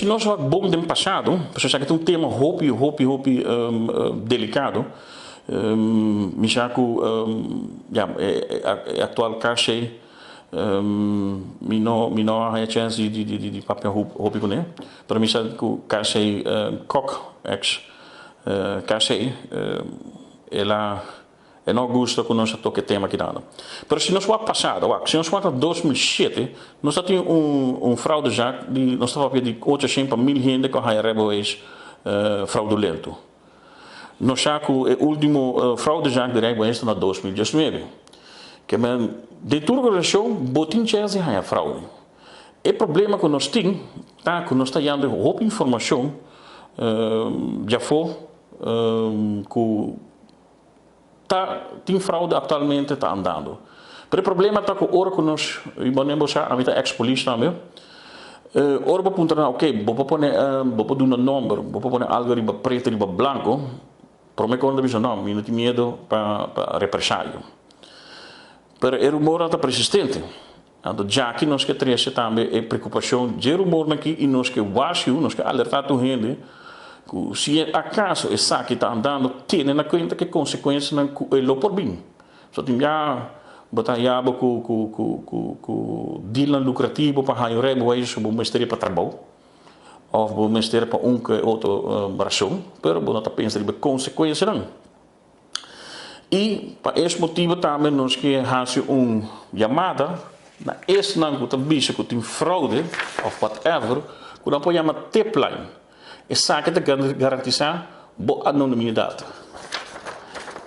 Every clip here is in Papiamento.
Si nos wak bon den pasado, pasobra esaki ta un tema hopi, hopi, hopi delicado. Mi sa cu, ya, e actual KC, mi no, mi no a haya chance di, di, di, di papia hopi cune, pero mi sa cu KC Kok, ex KC, el a. E no gusta ku nos a toka e tema aki-nan. Pero si nos wak pasado, wak, si nos wak na 2007, nos a tin un un fraudezaak di, nos ta papia di 800 pa 1000 hende ku a haya rijbewijs fraudulento. Nos sa ku e ultimo fraudezaak di rijbewijs ta na 2019. Ke men, den tur organisashon bo tin chèns di haya fraude. E problema ku nos tin ta ku nos ta yanda hopi informashon djafó ku Ta tin fraude actualmente ta andando. Pero e problema ta cu ora cu nos, y bo nen bo sa, ami ta ex polis tambe, ora bo puntra nan, ok, bo por pone, bo por duna nomber, bo por pone algo riba preto riba blanco, prome cu nan ta bisa no, mi no tin miedo pa pa represario. Pero e rumornan ta persistente. Anto djaki nos ke trese tambe e preocupacion dje rumornan aki y nos ke waarschuw, nos ke alerta tur hende cu si acaso esaki ta andando tene na cuenta ke consecuencianan cu e lo por bin. So tin bia bo ta haya bo cu cu cu cu cu dealnan lucrativo pa haya un rijbewijs bo mester pa trabou of bo mester pa un ke otro rason pero bo no ta pensa riba e consecuencianan. I pa es motibu tambe nos ke hasi un yamada na esnan ku ta bisa ku tin fraude òf whatever, ku nan por yama tipline. Esaki ta garantisá bo anonimidat.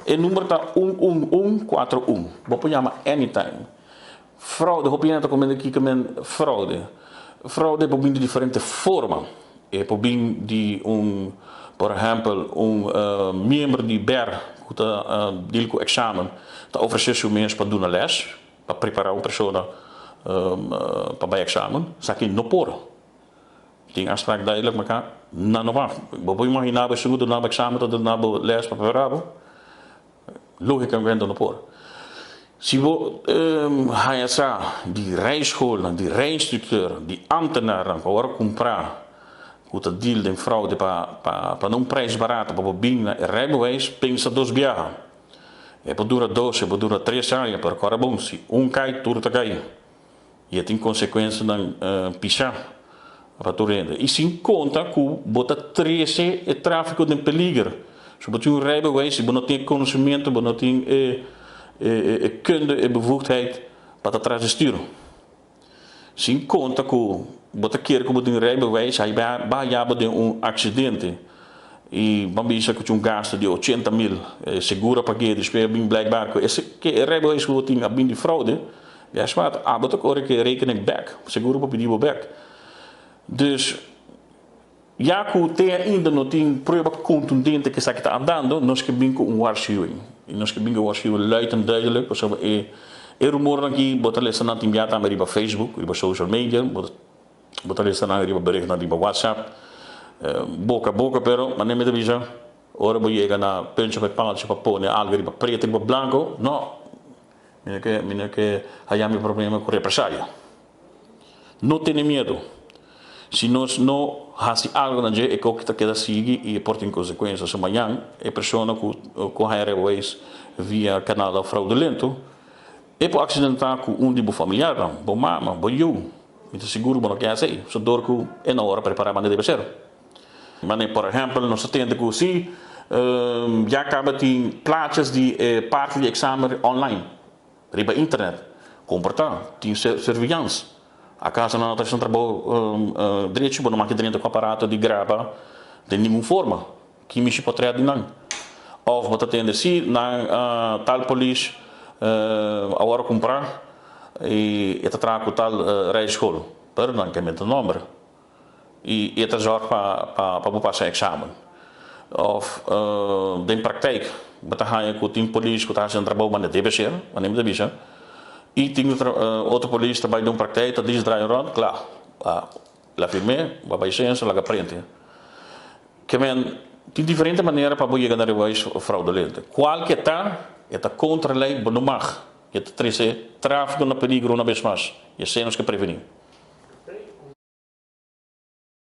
E number ta un un un kuater un. Bo por yama anytime. Fraude, hopi hende ta komenta kiko men fraude. Fraude por bin di diferente forma. E por bin di un, por ehèmpel, un miembro di ber ku ta deal ku eksamen ta ofresé su mes pa duna lès, pa prepará un persona pa bai eksamen. Esaki no por. Tin afspraak duidelijk maka, nan no mag. Bo por imaginá bo esun ku ta duna bo eksamen ta duna bo lès pa prepará bo? Lógikamente no por. Si bo haña sa di rijschoolnan, di rijinstructeurnan, di ambtenaarnan ku awor a kumprá ku ta deal den fraude pa pa na un prijs barato pa bo bin na e rijbewijs, pensa dos biaha. E por dura dos, e por dura tres aña, pero kòrda bon, si un kai tur ta kai. I e tin konsekuensianan pisá pa tur hende. I sin konta ku bo ta trese e tráfiko den peliger. Si bo tin un rijbewijs i bo no tin e konosementu, bo no tin e e kunde, e bevoegdheid pa ta tras di stuur. Sin konta ku bo ta kere ku bo tin rijbewijs, ai ba haya bo den un aksidente i bo a bisa ku tin un gasto di ochenta mil, e seguro a pag'é, despues a bin blijkbaar ku e rijbewijs ku bo tin a bin di fraude. Guess what, abo ta kore ku e rekening bek, seguro por pidi bo bek. Dus, ya ku te ainda no tin prueba kontundente ku esaki ta andando, nos ke bin ku un waarschuwing. I nos ke bin ku e waarschuwing luid en duidelijk, pasobra e e rumornan aki bo ta lesa nan tin bia tambe riba Facebook, riba social media, bo bo ta lesa nan riba berichtnan riba WhatsApp, boka a boka, pero manera mi ta bisa, ora bo yega na puntje bij paaltje pa pone algo riba preto riba blanko, no! Mi no ke, mi no ke haya mi problema ku represalia. No tene miedu. Si nos no hasi algu na dje, e koki ta keda sigui i e por tin konsekuensia. So mañan e persona ku ku haya rijbewijs via kanalnan fraudulento, e por aksidentá ku un di bo familiarnan, bo mama, bo yu. Mi ta sigur bo no ke hasi esei. So dor ku e no ora prepará manera debe ser. Mane por ehempel nos ta tende ku si ya kaba tin plaatjes di e parti di eksamen online riba internet. Kon por ta? Tin surveillance. Akaso nan no ta hasi nan trabou drechi? Bo no maki drenta ku aparato di graba den ningun forma. Ki mishi potret di nan? Of bo ta tende si nan tal polis awor a kumpra i e ta traha ku tal rijschool. Pero nan ke mete nomber. I e ta zorg pa pa bo pasa examen. Of den praktijk bo ta haña ku tin polis ku ta hasi nan trabou manera debe ser, manera mi ta bisa, i tin otro polis ta bai den un praktijk ta dis draai rond, kla, la firm'é, bo a bai senso, laga prente. Ke men, tin diferente manera pa bo yega na rewijs fraudulento. Kualke ta, e ta kontra lei, bo no mag. E ta trese tráfiko na peligro una bes mas. I esei nos ke prevení.